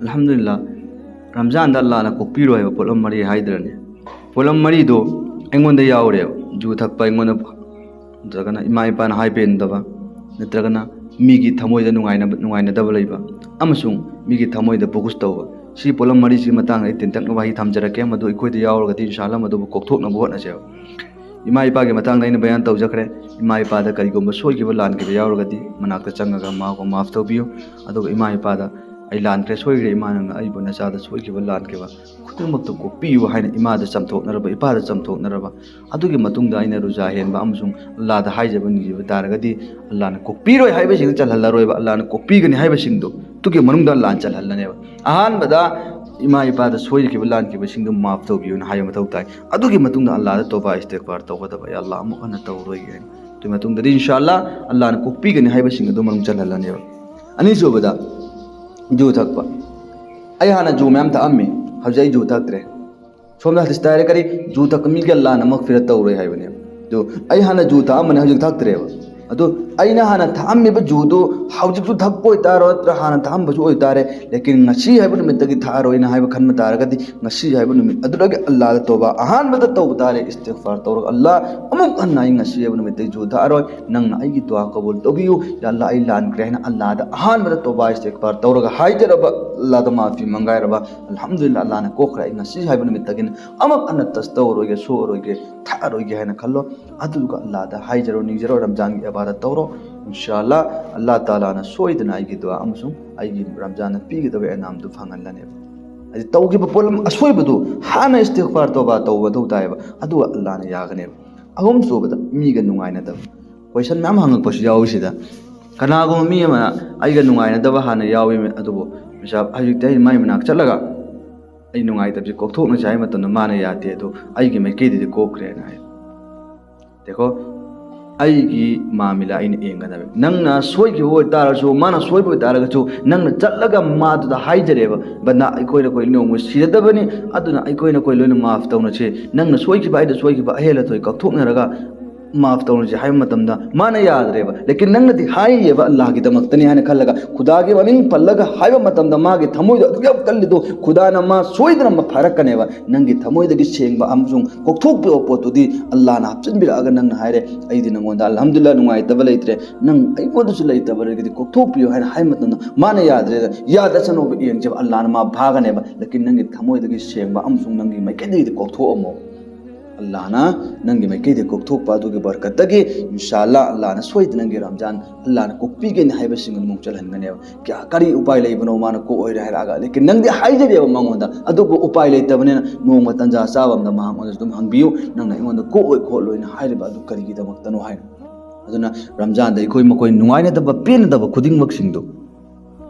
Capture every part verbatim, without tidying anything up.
ꯑꯜꯍꯝꯗꯨꯂꯤꯜꯂꯥ, ꯔꯝꯖꯥꯟꯗ ꯑꯜꯂꯥꯅ ꯀꯣꯛꯄꯤꯔꯣꯏ ꯍꯥꯏꯕ ꯄꯣꯠꯂꯝ ꯃꯔꯤ ꯍꯥꯏꯗ꯭ꯔꯅꯦ? ꯄꯣꯠꯂꯝ ꯃꯔꯤꯗꯣ ꯑꯩꯉꯣꯟꯗ ꯌꯥꯎꯔꯦꯕ꯫ ꯖꯨ ꯊꯛꯄ ꯑꯩꯉꯣꯟꯗ, ꯅꯠꯇ꯭ꯔꯒꯅ ꯏꯃꯥ ꯏꯄꯥꯅ ꯍꯥꯏꯕ ꯏꯟꯗꯕ, ꯅꯠꯇ꯭ꯔꯒꯅ ꯃꯤꯒꯤ ꯊꯃꯣꯏꯗ ꯅꯨꯡꯉꯥꯏꯅꯕ, ꯅꯨꯡꯉꯥꯏꯅꯗꯕ ꯂꯩꯕ, ꯑꯃꯁꯨꯡ ꯃꯤꯒꯤ ꯊꯃꯣꯏꯗ ꯕꯣꯒꯨꯁ ꯇꯧꯕ꯫ ꯁꯤ ꯄꯣꯠꯂꯝ ꯃꯔꯤꯁꯤꯒꯤ ꯃꯇꯥꯡꯗ ꯑꯩ ꯇꯦꯟꯇꯛꯅ ꯋꯥꯍꯩ ꯊꯝꯖꯔꯛꯀꯦ, ꯃꯗꯨ ꯑꯩꯈꯣꯏꯗ ꯌꯥꯎꯔꯒꯗꯤ ꯏꯟꯁꯥ ꯑꯜꯂꯥ ꯃꯗꯨꯕꯨ ꯀꯣꯛꯊꯣꯛꯅꯕ ꯍꯣꯠꯅꯁꯦꯕ꯫ ꯏꯃꯥ ꯏꯄꯥꯒꯤ ꯃꯇꯥꯡꯗ ꯑꯩꯅ ꯕꯌꯥꯟ ꯇꯧꯖꯈ꯭ꯔꯦ꯫ ꯏꯃꯥ ꯏꯄꯥꯗ ꯀꯔꯤꯒꯨꯝꯕ ꯁꯣꯏꯈꯤꯕ ꯂꯥꯟꯈꯤꯕ ꯌꯥꯎꯔꯒꯗꯤ ꯃꯅꯥꯛꯇ ꯆꯪꯉꯒ ꯃꯥꯕꯨ ꯃꯥꯐ ꯇꯧꯕꯤꯌꯨ꯫ ꯑꯗꯨꯒ ꯏꯃꯥ ꯏꯄꯥꯗ "ꯑꯩ ꯂꯥꯟꯈ꯭ꯔꯦ, ꯁꯣꯏꯈ꯭ꯔꯦ ꯏꯃꯥ, ꯅꯪꯅ ꯑꯩꯕꯨ ꯅꯆꯥꯗ ꯁꯣꯏꯈꯤꯕ ꯂꯥꯟꯈꯤꯕ ꯈꯨꯗꯤꯡꯃꯛꯇꯨ ꯀꯣꯛꯄꯤꯌꯨ" ꯍꯥꯏꯅ ꯏꯃꯥꯗ ꯆꯥꯝꯊꯣꯛꯅꯔꯕ, ꯏꯄꯥꯗ ꯆꯥꯝꯊꯣꯛꯅꯔꯕ꯫ ꯑꯗꯨꯒꯤ ꯃꯇꯨꯡꯗ ꯑꯩꯅ ꯔꯨꯖꯥ ꯍꯦꯟꯕ ꯑꯃꯁꯨꯡ ꯑꯜꯂꯥꯗ ꯍꯥꯏꯖꯕ ꯅꯤꯖꯕ ꯇꯥꯔꯒꯗꯤ, ꯑꯜꯂꯥꯅ ꯀꯣꯛꯄꯤꯔꯣꯏ ꯍꯥꯏꯕꯁꯤꯡꯗꯨ ꯆꯜꯍꯜꯂꯔꯣꯏꯕ, ꯑꯜꯂꯥꯅ ꯀꯣꯛꯄꯤꯒꯅꯤ ꯍꯥꯏꯕꯁꯤꯡꯗꯨ ꯑꯗꯨꯒꯤ ꯃꯅꯨꯡꯗ ꯑꯜꯂꯥꯅ ꯆꯜꯍꯜꯂꯅꯦꯕ꯫ ꯑꯍꯥꯟꯕꯗ ꯏꯃꯥ ꯏꯄꯥꯗ ꯁꯣꯏꯈꯤꯕ ꯂꯥꯟꯈꯤꯕꯁꯤꯡꯗꯨ ꯃꯥꯐ ꯇꯧꯕꯤꯌꯨꯅ ꯍꯥꯏꯕ ꯃꯊꯧ ꯇꯥꯏ꯫ ꯑꯗꯨꯒꯤ ꯃꯇꯨꯡꯗ ꯑꯜꯂꯥꯗ ꯇꯣꯕꯥ ꯏꯁꯇꯤꯒꯐꯥꯔ ꯇꯧꯒꯗꯕ, "ꯌꯥ ꯑꯜꯂꯥ, ꯑꯃꯨꯛ ꯍꯟꯅ ꯇꯧꯔꯣꯏꯒꯦ" ꯍꯥꯏꯅ꯫ ꯑꯗꯨꯒꯤ ꯃꯇꯨꯡꯗꯗꯤ ꯏꯟꯁꯥ ꯑꯜꯂꯥ ꯑꯜꯂꯥꯅ ꯀꯣꯛꯄꯤꯒꯅꯤ ꯍꯥꯏꯕꯁꯤꯡ ꯑꯗꯨ ꯃꯅꯨꯡ ꯆꯜꯍꯜꯂꯅꯦꯕ꯫ ꯑꯅꯤꯁꯨꯕꯗ, ꯖꯨ ꯊꯛꯄ꯫ ꯑꯩ ꯍꯥꯟꯅ ꯖꯨ ꯃꯌꯥꯝ ꯊꯛꯑꯝꯃꯤ, ꯍꯧꯖꯤꯛ ꯑꯩ ꯖꯨ ꯊꯛꯇ꯭ꯔꯦ꯫ ꯁꯣꯝꯗ ꯍꯗꯤꯁꯇ ꯍꯥꯏꯔꯦ ꯀꯔꯤ? ꯖꯨ ꯊꯛꯄ ꯃꯤꯒꯤ ꯑꯜꯂꯥꯅ ꯃꯒꯐꯤꯔꯠ ꯇꯧꯔꯣꯏ ꯍꯥꯏꯕꯅꯦꯕ꯫ ꯑꯗꯨ ꯑꯩ ꯍꯥꯟꯅ ꯖꯨ ꯊꯛꯑꯝꯕꯅꯦ, ꯍꯧꯖꯤꯛ ꯊꯛꯇ꯭ꯔꯦꯕ꯫ ꯑꯗꯨ ꯑꯩꯅ ꯍꯥꯟꯅ ꯊꯛꯑꯝꯃꯤꯕ ꯖꯨꯗꯨ ꯍꯧꯖꯤꯛꯁꯨ ꯊꯛꯄ ꯑꯣꯏꯇꯥꯔꯣ, ꯅꯠꯇ꯭ꯔ ꯍꯥꯟꯅ ꯊꯛꯑꯝꯕꯁꯨ ꯑꯣꯏꯇꯥꯔꯦ, ꯂꯦꯀꯤꯟ ꯉꯁꯤ ꯍꯥꯏꯕ ꯅꯨꯃꯤꯠꯇꯒꯤ ꯊꯛꯑꯔꯣꯏꯅ ꯍꯥꯏꯕ ꯈꯟꯕ ꯇꯥꯔꯒꯗꯤ, ꯉꯁꯤ ꯍꯥꯏꯕ ꯅꯨꯃꯤꯠ ꯑꯗꯨꯗꯒꯤ ꯑꯜꯂꯥꯗ ꯇꯣꯕꯥ ꯑꯍꯥꯟꯕꯗ ꯇꯧꯕ ꯇꯥꯔꯦ, ꯏꯁꯇꯤꯒꯐꯥꯔ ꯇꯧꯔꯒ, "ꯑꯜꯂꯥ, ꯑꯃꯨꯛ ꯍꯟꯅ ꯑꯩ ꯉꯁꯤ ꯍꯥꯏꯕ ꯅꯨꯃꯤꯠꯇꯒꯤ ꯖꯨ ꯊꯛꯑꯔꯣꯏ, ꯅꯪꯅ ꯑꯩꯒꯤ ꯗꯨꯋꯥ ꯀꯕꯨꯜ ꯇꯧꯕꯤꯌꯨ, ꯌꯥ ꯑꯜꯂꯥ, ꯑꯩ ꯂꯥꯟꯈ꯭ꯔꯦ" ꯍꯥꯏꯅ ꯑꯜꯂꯥꯗ ꯑꯍꯥꯟꯕꯗ ꯇꯣꯕꯥ ꯏꯁꯇꯤꯒꯐꯥꯔ ꯇꯧꯔꯒ ꯍꯥꯏꯖꯔꯕ, ꯑꯜꯂꯥꯗ ꯃꯥꯐꯤ ꯃꯪꯒꯥꯏꯔꯕ, "ꯑꯜꯍꯝꯗꯨꯂꯤꯜꯂꯥ, ꯑꯜꯂꯥꯅ ꯀꯣꯛꯈ꯭ꯔꯦ, ꯑꯩ ꯉꯁꯤ ꯍꯥꯏꯕ ꯅꯨꯃꯤꯠꯇꯒꯤꯅ ꯑꯃꯨꯛ ꯍꯟꯅ ꯇꯁ ꯇꯧꯔꯣꯏꯒꯦ, ꯁꯣꯛꯑꯔꯣꯏꯒꯦ, ꯊꯛꯑꯔꯣꯏꯒꯦ" ꯍꯥꯏꯅ ꯈꯜꯂꯣ꯫ ꯑꯗꯨꯒ ꯑꯜꯂꯥꯗ ꯍꯥꯏꯖꯔꯣ, ꯅꯤꯖꯔꯣ, ꯔꯝꯖꯥꯟꯒꯤ ꯏꯕꯥꯗꯠ ꯇꯧꯔꯣ꯫ ꯏꯟꯁꯥ ꯑꯜꯂꯥ, ꯑꯜꯂꯥ ꯇꯥꯂꯥꯅ ꯁꯣꯏꯗꯅ ꯑꯩꯒꯤ ꯗꯨꯋꯥ ꯑꯃꯁꯨꯡ ꯑꯩꯒꯤ ꯔꯝꯖꯥꯟꯅ ꯄꯤꯒꯗꯕ ꯏꯅꯥꯝꯗꯨ ꯐꯪꯍꯜꯂꯅꯦꯕ꯫ ꯍꯥꯏꯗꯤ ꯇꯧꯈꯤꯕ ꯄꯣꯠꯂꯝ ꯑꯁꯣꯏꯕꯗꯨ ꯍꯥꯟꯅ ꯏꯁꯇꯤꯒꯐꯥꯔ ꯇꯧꯕ ꯇꯧꯕ ꯃꯊꯧ ꯇꯥꯏꯌꯦꯕ, ꯑꯗꯨꯒ ꯑꯜꯂꯥꯅ ꯌꯥꯒꯅꯦꯕ꯫ ꯑꯍꯨꯝꯁꯨꯕꯗ, ꯃꯤꯒ ꯅꯨꯡꯉꯥꯏꯅꯗꯕ꯫ ꯀꯣꯏꯁꯟ ꯃꯌꯥꯝ ꯍꯪꯉꯛꯄꯁꯨ ꯌꯥꯎꯋꯤ ꯁꯤꯗ꯫ ꯀꯅꯥꯒꯨꯝꯕ ꯃꯤ ꯑꯃꯅ ꯑꯩꯒ ꯅꯨꯡꯉꯥꯏꯅꯗꯕ ꯍꯥꯟꯅ ꯌꯥꯎꯋꯤ, ꯑꯗꯨꯕꯨ ꯃꯤꯁꯥꯞ ꯍꯧꯖꯤꯛꯇꯤ ꯑꯩ ꯃꯥꯏ ꯃꯅꯥꯛ ꯆꯠꯂꯒ ꯑꯩ ꯅꯨꯡꯉꯥꯏꯇꯕꯁꯤ ꯀꯣꯛꯊꯣꯛꯅꯁꯤ ꯍꯥꯏꯕ ꯃꯇꯝꯗ ꯃꯥꯅ ꯌꯥꯗꯦ, ꯑꯗꯣ ꯑꯩꯒꯤ ꯃꯥꯏꯀꯩꯗꯗꯤ ꯀꯣꯛꯈ꯭ꯔꯦꯅ ꯍꯥꯏ꯫ ꯗꯦꯈꯣ, ꯑꯩꯒꯤ ꯃꯥꯃꯤꯂꯥ ꯑꯩꯅ ꯌꯦꯡꯒꯗꯕꯅꯤ꯫ ꯅꯪꯅ ꯁꯣꯏꯈꯤꯕ ꯑꯣꯏꯇꯥꯔꯁꯨ, ꯃꯥꯅ ꯁꯣꯏꯕ ꯑꯣꯏꯇꯥꯔꯒꯁꯨ, ꯅꯪꯅ ꯆꯠꯂꯒ ꯃꯥꯗꯨꯗ ꯍꯥꯏꯖꯔꯦꯕ, "ꯕꯟꯗꯥ, ꯑꯩꯈꯣꯏꯅ ꯑꯩꯈꯣꯏ ꯅꯣꯡꯃ ꯁꯤꯔꯗꯕꯅꯤ, ꯑꯗꯨꯅ ꯑꯩꯈꯣꯏꯅ ꯑꯩꯈꯣꯏ ꯂꯣꯏꯅ ꯃꯥꯐ ꯇꯧꯅꯁꯤ꯫ ꯅꯪꯅ ꯁꯣꯏꯈꯤꯕ, ꯑꯩꯅ ꯁꯣꯏꯈꯤꯕ, ꯑꯍꯦꯜ ꯑꯊꯣꯏ ꯀꯛꯊꯣꯛꯅꯔꯒ ꯃꯥꯐ ꯇꯧꯔꯁꯦ ꯍꯥꯏꯕ ꯃꯇꯝꯗ ꯃꯥꯅ ꯌꯥꯗ꯭ꯔꯦꯕ꯫ ꯂꯦꯀꯤꯟ ꯅꯪꯅꯗꯤ ꯍꯥꯏꯔꯤꯑꯕ ꯑꯜꯂꯥꯍꯒꯤꯗꯃꯛꯇꯅꯤ ꯍꯥꯏꯅ ꯈꯜꯂꯒ, ꯈꯨꯗꯥꯒꯤ ꯃꯃꯤꯡ ꯄꯜꯂꯒ ꯍꯥꯏꯕ ꯃꯇꯝꯗ ꯃꯥꯒꯤ ꯊꯃꯣꯏꯗꯣ ꯑꯗꯨꯛ ꯌꯥꯝ ꯀꯜꯂꯤꯗꯣ, ꯈꯨꯗꯥꯅ ꯃꯥ ꯁꯣꯏꯗꯅ ꯃꯥ ꯐꯥꯔꯛꯀꯅꯦꯕ꯫ ꯅꯪꯒꯤ ꯊꯃꯣꯏꯗꯒꯤ ꯁꯦꯡꯕ ꯑꯃꯁꯨꯡ ꯀꯣꯛꯊꯣꯛꯄꯤꯕ ꯄꯣꯠꯇꯨꯗꯤ ꯑꯜꯂꯥꯍꯅ ꯍꯥꯞꯆꯤꯟꯕꯤꯔꯛꯑꯒ ꯅꯪꯅ ꯍꯥꯏꯔꯦ, "ꯑꯩꯗꯤ ꯅꯪꯉꯣꯟꯗ ꯑꯜꯍꯝꯗꯨꯂꯤꯜꯂꯥꯍ ꯅꯨꯡꯉꯥꯏꯇꯕ ꯂꯩꯇ꯭ꯔꯦ, ꯅꯪ ꯑꯩꯉꯣꯟꯗꯁꯨ ꯂꯩꯇꯕꯗꯒꯤꯗꯤ ꯀꯣꯛꯊꯣꯛꯄꯤꯌꯨ" ꯍꯥꯏꯅ ꯍꯥꯏꯕ ꯃꯇꯝꯗ ꯃꯥꯅ ꯌꯥꯗ꯭ꯔꯦꯗ, ꯌꯥꯗꯁꯅꯨꯕ ꯌꯦꯡꯁꯦꯕ, ꯑꯜꯂꯥꯍꯅ ꯃꯥ ꯐꯥꯒꯅꯦꯕ꯫ ꯂꯦꯀꯤꯟ ꯅꯪꯒꯤ ꯊꯃꯣꯏꯗꯒꯤ ꯁꯦꯡꯕ ꯑꯃꯁꯨꯡ ꯅꯪꯒꯤ ꯃꯥꯏꯀꯩꯗꯒꯤꯗꯤ ꯀꯣꯛꯊꯣꯛꯑꯝꯃꯣ꯫ ꯑꯜꯂꯥꯍꯅ ꯅꯪꯒꯤ ꯃꯥꯏꯀꯩꯗꯒꯤ ꯀꯣꯛꯊꯣꯛꯄ ꯑꯗꯨꯒꯤ ꯕꯔꯀꯠꯇꯒꯤ ꯏꯟꯁꯥ ꯑꯜꯂꯥꯍ ꯑꯜꯂꯥꯍꯅ ꯁꯣꯏꯗꯅ ꯅꯪꯒꯤ ꯔꯝꯖꯥꯟ ꯑꯜꯂꯥꯍꯅ ꯀꯣꯛꯄꯤꯒꯅꯤ ꯍꯥꯏꯕꯁꯤꯡ ꯑꯗꯨ ꯃꯨꯛ ꯆꯜꯍꯟꯒꯅꯦꯕ꯫ ꯀꯌꯥ, ꯀꯔꯤ ꯎꯄꯥꯏ ꯂꯩꯕꯅꯣ ꯃꯥꯅ ꯀꯣꯛꯑꯣꯏꯔꯦ ꯍꯥꯏꯔꯛꯑꯒ? ꯂꯦꯀꯤꯟ ꯅꯪꯗꯤ ꯍꯥꯏꯖꯔꯦꯕ ꯃꯉꯣꯟꯗ, ꯑꯗꯨꯕꯨ ꯎꯄꯥꯏ ꯂꯩꯇꯕꯅꯤꯅ ꯅꯣꯡꯃ ꯇꯟꯖꯥ ꯆꯥꯕ ꯑꯃꯗ ꯃꯍꯥꯛꯉꯣꯟꯗꯁꯨ ꯑꯗꯨꯝ ꯍꯪꯕꯤꯌꯨ, "ꯅꯪꯅ ꯑꯩꯉꯣꯟꯗ ꯀꯣꯛꯑꯣꯏ ꯈꯣꯠꯂꯣꯏꯅ ꯍꯥꯏꯔꯤꯕ ꯑꯗꯨ ꯀꯔꯤꯒꯤꯗꯃꯛꯇꯅꯣ?" ꯍꯥꯏꯅ꯫ ꯑꯗꯨꯅ ꯔꯝꯖꯥꯟꯗ ꯑꯩꯈꯣꯏ ꯃꯈꯣꯏ ꯅꯨꯡꯉꯥꯏꯅꯗꯕ, ꯄꯦꯟꯅꯗꯕ ꯈꯨꯗꯤꯡꯃꯛꯁꯤꯡꯗꯨ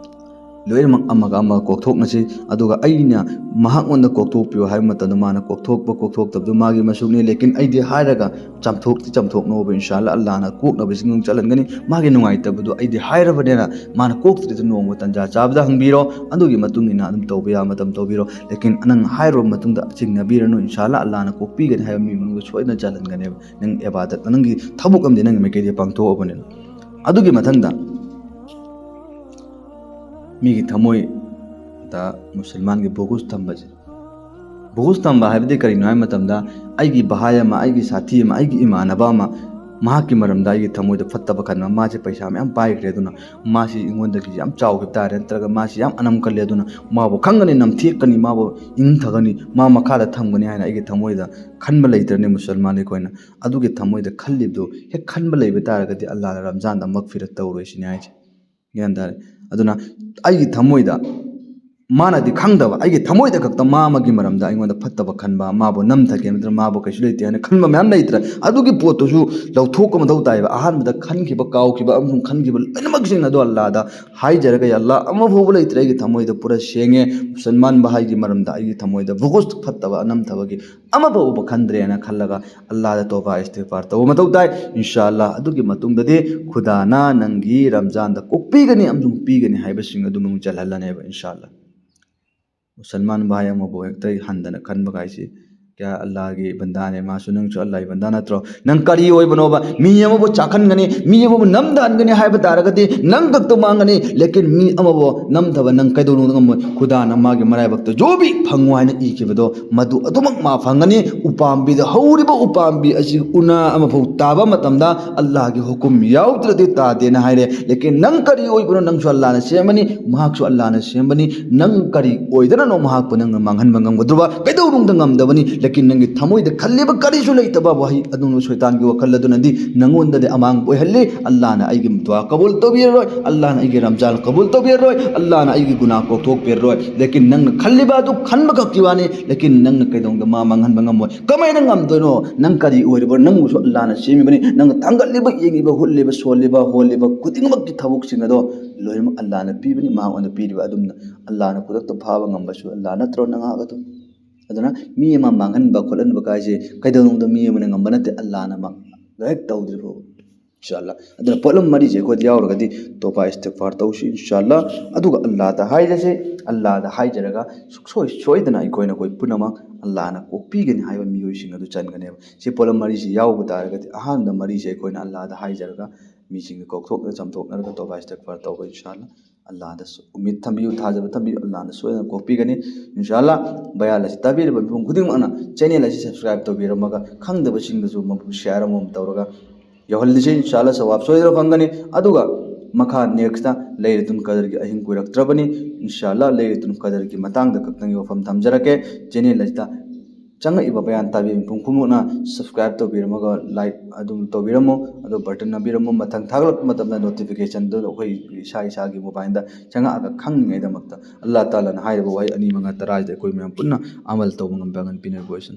ꯂꯣꯏꯅꯃꯛ ꯑꯃꯒ ꯑꯃꯒ ꯀꯣꯛꯊꯣꯛꯅꯁꯤ꯫ ꯑꯗꯨꯒ ꯑꯩꯅ ꯃꯍꯥꯛꯉꯣꯟꯗ ꯀꯣꯛꯊꯣꯛꯄꯤꯌꯨ ꯍꯥꯏꯕ ꯃꯇꯝꯗ ꯃꯥꯅ ꯀꯣꯛꯊꯣꯛꯄ ꯀꯣꯛꯊꯣꯛꯇꯕꯗꯨ ꯃꯥꯒꯤ ꯃꯁꯨꯡꯅꯤ꯫ ꯂꯦꯀꯤꯟ ꯑꯩꯗꯤ ꯍꯥꯏꯔꯒ ꯆꯥꯝꯊꯣꯛꯇꯤ ꯆꯥꯝꯊꯣꯛꯅꯣꯕ, ꯏꯟꯁꯥ ꯑꯜꯂꯥꯍ ꯑꯜꯂꯥꯍꯅ ꯀꯣꯛꯅꯕꯁꯤꯡ ꯑꯗꯨꯝ ꯆꯜꯍꯟꯒꯅꯤ꯫ ꯃꯥꯒꯤ ꯅꯨꯡꯉꯥꯏꯇꯕꯗꯨ ꯑꯩꯗꯤ ꯍꯥꯏꯔꯕꯅꯤꯅ ꯃꯥꯅ ꯀꯣꯛꯇ꯭ꯔꯤꯗꯨ ꯅꯣꯡꯃ ꯇꯟꯖꯥ ꯆꯥꯕꯗ ꯍꯪꯕꯤꯔꯣ, ꯑꯗꯨꯒꯤ ꯃꯇꯨꯡ ꯏꯟꯅ ꯑꯗꯨꯝ ꯇꯧꯕ ꯌꯥꯕ ꯃꯇꯝ ꯇꯧꯕꯤꯔꯣ꯫ ꯂꯦꯀꯤꯟ ꯅꯪ ꯍꯥꯏꯔꯨꯔꯕ ꯃꯇꯨꯡꯗ ꯆꯤꯡꯅꯕꯤꯔꯅꯨ, ꯏꯟꯁꯥ ꯑꯜꯂꯥꯍ ꯑꯜꯂꯥꯍꯅ ꯀꯣꯛꯄꯤꯒꯅꯤ ꯍꯥꯏꯕ ꯃꯤ ꯃꯅꯨꯡꯗ ꯁꯣꯏꯗꯅ ꯆꯜꯍꯟꯒꯅꯦꯕ꯫ ꯅꯪ ꯏꯕꯥꯗꯠ, ꯅꯪꯒꯤ ꯊꯕꯛ ꯑꯃꯗꯤ ꯅꯪꯒꯤ ꯃꯥꯏꯀꯩꯗꯒꯤ ꯄꯥꯡꯊꯣꯛꯑꯕꯅꯤꯅ꯫ ꯑꯗꯨꯒꯤ ꯃꯊꯪꯗ ꯃꯤꯒꯤ ꯊꯃꯣꯏꯗ ꯃꯨꯁꯜꯃꯥꯟꯒꯤ ꯕꯨꯒꯨꯁ ꯊꯝꯕꯁꯦ꯫ ꯕꯨꯒꯨꯁ ꯊꯝꯕ ꯍꯥꯏꯕꯗꯤ ꯀꯔꯤꯅꯣ ꯍꯥꯏꯕ ꯃꯇꯝꯗ, ꯑꯩꯒꯤ ꯚꯥꯏ ꯑꯃ, ꯑꯩꯒꯤ ꯁꯥꯊꯤ ꯑꯃ, ꯑꯩꯒꯤ ꯏꯃꯥꯟꯅꯕ ꯑꯃ, ꯃꯍꯥꯛꯀꯤ ꯃꯔꯝꯗ ꯑꯩꯒꯤ ꯊꯃꯣꯏꯗ ꯐꯠꯇꯕ ꯈꯟꯕ, ꯃꯥꯁꯦ ꯄꯩꯁꯥ ꯃꯌꯥꯝ ꯄꯥꯏꯈ꯭ꯔꯦ, ꯑꯗꯨꯅ ꯃꯥꯁꯤ ꯑꯩꯉꯣꯟꯗꯒꯤ ꯌꯥꯝ ꯆꯥꯎꯈꯤꯕ ꯇꯥꯔꯦ, ꯅꯠꯇ꯭ꯔꯒ ꯃꯥꯁꯤ ꯌꯥꯝ ꯑꯅꯝ ꯀꯜꯂꯦ, ꯑꯗꯨꯅ ꯃꯥꯕꯨ ꯈꯪꯒꯅꯤ, ꯅꯝꯊꯦꯛꯀꯅꯤ, ꯃꯥꯕꯨ ꯏꯪꯊꯒꯅꯤ, ꯃꯥ ꯃꯈꯥꯗ ꯊꯝꯒꯅꯤ ꯍꯥꯏꯅ ꯑꯩꯒꯤ ꯊꯃꯣꯏꯗ ꯈꯟꯕ ꯂꯩꯇ꯭ꯔꯅꯤ ꯃꯨꯁꯜꯃꯥꯟ ꯑꯩꯈꯣꯏꯅ? ꯑꯗꯨꯒꯤ ꯊꯃꯣꯏꯗ ꯈꯜꯂꯤꯕꯗꯨ ꯍꯦꯛ ꯈꯟꯕ ꯂꯩꯕ ꯇꯥꯔꯒꯗꯤ ꯑꯜꯂꯥꯍꯅ ꯔꯝꯖꯥꯟꯗ ꯃꯒꯐꯤꯔꯠ ꯇꯧꯔꯣꯏ ꯁꯤꯅꯤ ꯍꯥꯏꯁꯦ꯫ ꯒ꯭ꯌꯥꯟ ꯇꯥꯔꯦ? ꯑꯗꯨꯅ ꯑꯩꯒꯤ ꯊꯃꯣꯏꯗ ꯃꯥꯅꯗꯤ ꯈꯪꯗꯕ, ꯑꯩꯒꯤ ꯊꯃꯣꯏꯗ ꯈꯛꯇ ꯃꯥ ꯑꯃꯒꯤ ꯃꯔꯝꯗ ꯑꯩꯉꯣꯟꯗ ꯐꯠꯇꯕ ꯈꯟꯕ, ꯃꯥꯕꯨ ꯅꯝꯊꯒꯦ ꯅꯠꯇ꯭ꯔꯒ ꯃꯥꯕꯨ ꯀꯩꯁꯨ ꯂꯩꯇꯦ ꯍꯥꯏꯅ ꯈꯟꯕ ꯃꯌꯥꯝ ꯂꯩꯇ꯭ꯔꯥ? ꯑꯗꯨꯒꯤ ꯄꯣꯠꯇꯨꯁꯨ ꯂꯧꯊꯣꯛꯄ ꯃꯊꯧ ꯇꯥꯏꯕ꯫ ꯑꯍꯥꯟꯕꯗ ꯈꯟꯈꯤꯕ, ꯀꯥꯎꯈꯤꯕ ꯑꯃꯁꯨꯡ ꯈꯟꯈꯤꯕ ꯂꯣꯏꯅꯃꯛꯁꯤꯡ ꯑꯗꯣ ꯑꯜꯂꯥꯍꯗ ꯍꯥꯏꯖꯔꯒ, "ꯌꯥ ꯑꯜꯂꯥꯍ, ꯑꯃꯐꯥꯎꯕ ꯂꯩꯇ꯭ꯔꯦ ꯑꯩꯒꯤ ꯊꯃꯣꯏꯗ, ꯄꯨꯔꯥ ꯁꯦꯡꯉꯦ, ꯃꯨꯁꯜꯃꯥꯟ ꯚꯥꯏꯒꯤ ꯃꯔꯝꯗ ꯑꯩꯒꯤ ꯊꯃꯣꯏꯗ ꯕꯨꯒꯨꯁ, ꯐꯠꯇꯕ, ꯑꯅꯝꯊꯕꯒꯤ ꯑꯃꯐꯥꯎꯕ ꯈꯟꯗ꯭ꯔꯦꯅ" ꯈꯜꯂꯒ ꯑꯜꯂꯥꯍꯗ ꯇꯧꯕꯥ ꯏꯁꯇꯤꯒꯐꯥꯔ ꯇꯧꯕ ꯃꯊꯧ ꯇꯥꯏ꯫ ꯏꯟꯁꯥ ꯑꯜꯂꯥꯍ ꯑꯗꯨꯒꯤ ꯃꯇꯨꯡꯗꯗꯤ ꯈꯨꯗꯥꯅ ꯅꯪꯒꯤ ꯔꯝꯖꯥꯟꯗ ꯀꯣꯛꯄꯤꯒꯅꯤ ꯑꯃꯁꯨꯡ ꯄꯤꯒꯅꯤ ꯍꯥꯏꯕꯁꯤꯡ ꯑꯗꯨ ꯃꯅꯨꯡ ꯆꯜꯍꯜꯂꯅꯦꯕ, ꯏꯟꯁꯥ ꯑꯜꯂꯥꯍ꯫ ꯃꯨꯁꯜꯃꯥꯟ ꯚꯥꯏ ꯑꯃꯕꯨ ꯍꯦꯛꯇ ꯍꯟꯊꯅ ꯈꯟꯕ ꯀꯥꯏꯁꯤ ꯀꯌꯥ ꯑꯜꯂꯥꯒꯤ ꯕꯟꯗꯥꯅꯦ, ꯃꯥꯁꯨ ꯅꯪꯁꯨ ꯑꯜꯂꯥꯒꯤ ꯕꯟꯗꯥ ꯅꯠꯇ꯭ꯔꯣ? ꯅꯪ ꯀꯔꯤ ꯑꯣꯏꯕꯅꯣꯕ? ꯃꯤ ꯑꯃꯕꯨ ꯆꯥꯛꯍꯟꯒꯅꯤ, ꯃꯤ ꯑꯃꯕꯨ ꯅꯝꯊꯍꯟꯒꯅꯤ ꯍꯥꯏꯕ ꯇꯥꯔꯒꯗꯤ ꯅꯪ ꯈꯛꯇ ꯃꯥꯡꯒꯅꯤ꯫ ꯂꯦꯀꯤꯟ ꯃꯤ ꯑꯃꯕꯨ ꯅꯝꯊꯕ ꯅꯪ ꯀꯩꯗꯧꯅꯨꯡꯗ ꯉꯝꯃꯣꯏ꯫ ꯈꯨꯗꯥꯅ ꯃꯥꯒꯤ ꯃꯔꯥꯏꯕꯛꯇ ꯖꯣꯕꯤ ꯐꯪꯉꯨ ꯍꯥꯏꯅ ꯏꯈꯤꯕꯗꯣ ꯃꯗꯨ ꯑꯗꯨꯃꯛ ꯃꯥ ꯐꯪꯒꯅꯤ꯫ ꯎꯄꯥꯝꯕꯤꯗ ꯍꯧꯔꯤꯕ ꯎꯄꯥꯝꯕꯤ ꯑꯁꯤ ꯎꯅꯥ ꯑꯃꯐꯥꯎ ꯇꯥꯕ ꯃꯇꯝꯗ ꯑꯜꯂꯥꯒꯤ ꯍꯨꯀꯨꯝ ꯌꯥꯎꯗ꯭ꯔꯗꯤ ꯇꯥꯗꯦꯅ ꯍꯥꯏꯔꯦ꯫ ꯂꯦꯀꯤꯟ ꯅꯪ ꯀꯔꯤ ꯑꯣꯏꯕꯅꯣ? ꯅꯪꯁꯨ ꯑꯜꯂꯥꯅ ꯁꯦꯝꯕꯅꯤ, ꯃꯍꯥꯛꯁꯨ ꯑꯜꯂꯥꯅ ꯁꯦꯝꯕꯅꯤ꯫ ꯅꯪ ꯀꯔꯤ ꯑꯣꯏꯗꯅꯅꯣ ꯃꯍꯥꯛꯄꯨ ꯅꯪꯅ ꯃꯥꯡꯍꯟꯕ ꯉꯝꯒꯗ꯭ꯔꯣꯕ? ꯀꯩꯗꯧꯅꯨꯡꯗ ꯉꯝꯗꯕꯅꯤ꯫ ꯂꯦꯀꯤꯟ ꯅꯪꯒꯤ ꯊꯃꯣꯏꯗ ꯈꯜꯂꯤꯕ ꯀꯔꯤꯁꯨ ꯂꯩꯇꯕ ꯋꯥꯍꯩ ꯑꯗꯨꯅ ꯁꯣꯏꯇꯥꯟꯒꯤ ꯋꯥꯈꯜ ꯑꯗꯨꯅꯗꯤ ꯅꯪꯉꯣꯟꯗꯗꯤ ꯑꯃꯥꯡꯕ ꯑꯣꯏꯍꯜꯂꯤ꯫ ꯑꯜꯂꯥꯅ ꯑꯩꯒꯤ ꯗꯨꯋꯥ ꯀꯕꯨꯜ ꯇꯧꯕꯤꯔꯔꯣꯏ, ꯑꯜꯂꯥꯅ ꯑꯩꯒꯤ ꯔꯝꯖꯥꯟ ꯀꯕꯨꯜ ꯇꯧꯕꯤꯔꯔꯣꯏ, ꯑꯜꯂꯥꯅ ꯑꯩꯒꯤ ꯒꯨꯅꯥ ꯀꯣꯛꯊꯣꯛꯄꯤꯔꯔꯣꯏ꯫ ꯂꯦꯀꯤꯟ ꯅꯪꯅ ꯈꯜꯂꯤꯕ ꯑꯗꯨ ꯈꯟꯕ ꯈꯛꯀꯤ ꯋꯥꯅꯤ, ꯂꯦꯀꯤꯟ ꯅꯪꯅ ꯀꯩꯗꯧꯅꯨꯡꯗ ꯃꯥ ꯃꯥꯡꯍꯟꯕ ꯉꯝꯃꯣꯏ꯫ ꯀꯃꯥꯏꯅ ꯉꯝꯗꯣꯏꯅꯣ? ꯅꯪ ꯀꯔꯤ ꯑꯣꯏꯔꯤꯕ? ꯅꯪꯕꯨꯁꯨ ꯑꯜꯂꯥꯅ ꯁꯦꯝꯃꯤꯕꯅꯤ꯫ ꯅꯪꯅ ꯊꯥꯡꯒꯠꯂꯤꯕ, ꯌꯦꯡꯂꯤꯕ, ꯍꯨꯠꯂꯤꯕ, ꯁꯣꯜꯂꯤꯕ, ꯍꯣꯜꯂꯤꯕ ꯈꯨꯗꯤꯡꯃꯛꯀꯤ ꯊꯕꯛꯁꯤꯡ ꯑꯗꯣ ꯂꯣꯏꯅꯃꯛ ꯑꯜꯂꯥꯅ ꯄꯤꯕꯅꯤ꯫ ꯃꯉꯣꯟꯗ ꯄꯤꯔꯤꯕ ꯑꯗꯨꯝꯅ ꯑꯜꯂꯥꯅ ꯈꯨꯗꯛꯇ ꯐꯥꯕ ꯉꯝꯕꯁꯨ ꯑꯜꯂꯥ ꯅꯠꯇ꯭ꯔꯣ? ꯅꯉꯥꯛ ꯑꯗꯨ ꯑꯗꯨꯅ ꯃꯤ ꯑꯃ ꯃꯥꯡꯍꯟꯕ ꯈꯣꯠꯍꯟꯕ ꯀꯥꯏꯁꯦ ꯀꯩꯗꯧꯅꯨꯡꯗ ꯃꯤ ꯑꯃꯅ ꯉꯝꯕ ꯅꯠꯇꯦ, ꯑꯜꯂꯥꯅ ꯃꯥ ꯍꯦꯛ ꯇꯧꯗ꯭ꯔꯤ ꯐꯥꯎꯕ, ꯏꯟꯁꯥ ꯑꯜꯂꯥ꯫ ꯑꯗꯨꯅ ꯄꯣꯠꯂꯝ ꯃꯔꯤꯁꯦ ꯑꯩꯈꯣꯏꯗ ꯌꯥꯎꯔꯒꯗꯤ ꯇꯣꯕꯥ ꯏꯁꯇꯤꯒꯐꯥꯔ ꯇꯧꯁꯤ, ꯏꯟꯁꯥ ꯑꯜꯂꯥ꯫ ꯑꯗꯨꯒ ꯑꯜꯂꯥꯗ ꯍꯥꯏꯔꯁꯦ, ꯑꯜꯂꯥꯗ ꯍꯥꯏꯖꯔꯒ ꯁꯨꯡꯁꯣꯏ ꯁꯣꯏꯗꯅ ꯑꯩꯈꯣꯏꯅ ꯑꯩꯈꯣꯏ ꯄꯨꯝꯅꯃꯛ ꯑꯜꯂꯥꯅ ꯀꯣꯛꯄꯤꯒꯅꯤ ꯍꯥꯏꯕ ꯃꯤꯑꯣꯏꯁꯤꯡ ꯑꯗꯨ ꯆꯟꯒꯅꯦꯕ꯫ ꯁꯤ ꯄꯣꯠꯂꯝ ꯃꯔꯤꯁꯤ ꯌꯥꯎꯕ ꯇꯥꯔꯒꯗꯤ ꯑꯍꯥꯟꯕ ꯃꯔꯤꯁꯦ ꯑꯩꯈꯣꯏꯅ ꯑꯜꯂꯥꯗ ꯍꯥꯏꯖꯔꯒ ꯃꯤꯁꯤꯡꯒ ꯀꯧꯊꯣꯛꯅ ꯆꯥꯝꯊꯣꯛꯅꯔꯒ ꯇꯣꯕꯥ ꯏꯁꯇꯤꯒꯐꯥꯔ ꯇꯧꯕ, ꯏꯟꯁꯥ ꯑꯜꯂꯥ꯫ ꯑꯜꯂꯥꯗ ꯎꯃꯤꯠ ꯊꯝꯕꯤꯌꯨ, ꯊꯥꯖꯕ ꯊꯝꯕꯤꯌꯨ, ꯑꯜꯂꯥꯅ ꯁꯣꯏꯗꯅ ꯀꯣꯛꯄꯤꯒꯅꯤ꯫ ꯏꯟꯁꯥ ꯑꯜꯂꯥ, ꯕꯌꯥꯟ ꯑꯁꯤ ꯇꯥꯕꯤꯔꯤꯕ ꯃꯤꯄꯨꯝ ꯈꯨꯗꯤꯡꯃꯛꯅ ꯆꯦꯅꯦꯜ ꯑꯁꯤ ꯁꯕꯁꯀ꯭ꯔꯥꯏꯕ ꯇꯧꯕꯤꯔꯝꯃꯒ ꯈꯪꯗꯕꯁꯤꯡꯗꯁꯨ ꯃꯗꯨ ꯁꯤꯌꯥꯔ ꯑꯃꯃꯝ ꯇꯧꯔꯒ ꯌꯧꯍꯜꯂꯤꯁꯤ꯫ ꯏꯟꯁꯥ ꯑꯜꯂꯥ, ꯁꯋꯥꯕ ꯁꯣꯏꯗꯅ ꯐꯪꯒꯅꯤ꯫ ꯑꯗꯨꯒ ꯃꯈꯥ ꯅꯦꯛꯁꯇ ꯂꯩꯂꯇꯨꯜ ꯀꯗꯔꯒꯤ ꯑꯍꯤꯡ ꯀꯨꯏꯔꯛꯇ꯭ꯔꯕꯅꯤ꯫ ꯏꯟꯁꯥ ꯑꯜꯂꯥ, ꯂꯩꯂꯇꯨꯜ ꯀꯗꯔꯒꯤ ꯃꯇꯥꯡꯗ ꯈꯛꯇꯪꯒꯤ ꯋꯥꯐꯝ ꯊꯝꯖꯔꯛꯀꯦ꯫ ꯆꯦꯅꯦꯜ ꯑꯁꯤꯗ ꯆꯪꯉꯛꯏꯕ ꯕꯌꯥꯟ ꯇꯥꯕꯤꯕ ꯃꯤꯄꯨꯝ ꯈꯨꯗꯤꯡꯃꯛꯅ ꯁꯕꯁꯀ꯭ꯔꯥꯏꯕ ꯇꯧꯕꯤꯔꯝꯃꯒ ꯂꯥꯏꯛ ꯑꯗꯨꯝ ꯇꯧꯕꯤꯔꯝꯃꯨ, ꯑꯗꯨ ꯕꯇꯟ ꯅꯝꯕꯤꯔꯝꯃꯨ꯫ ꯃꯊꯪ ꯊꯥꯒꯠꯂꯛꯄ ꯃꯇꯝꯗ ꯅꯣꯇꯤꯐꯤꯀꯦꯁꯟꯗꯨ ꯑꯩꯈꯣꯏ ꯏꯁꯥ ꯏꯁꯥꯒꯤ ꯃꯣꯕꯥꯏꯜꯗ ꯆꯪꯉꯛꯑꯒ ꯈꯪꯅꯤꯡꯉꯥꯏꯗꯃꯛꯇ꯫ ꯑꯜꯂꯥ ꯇꯥꯂꯥꯅ ꯍꯥꯏꯔꯤꯕ ꯋꯥꯍꯩ ꯑꯅꯤ ꯃꯉꯥ ꯇꯔꯥꯁꯤꯗ ꯑꯩꯈꯣꯏ ꯃꯌꯥꯝ ꯄꯨꯟꯅ ꯑꯃꯜ ꯇꯧꯕ ꯉꯝꯕ ꯄꯥꯡꯒꯜ ꯄꯤꯅꯕꯤꯌꯨ꯫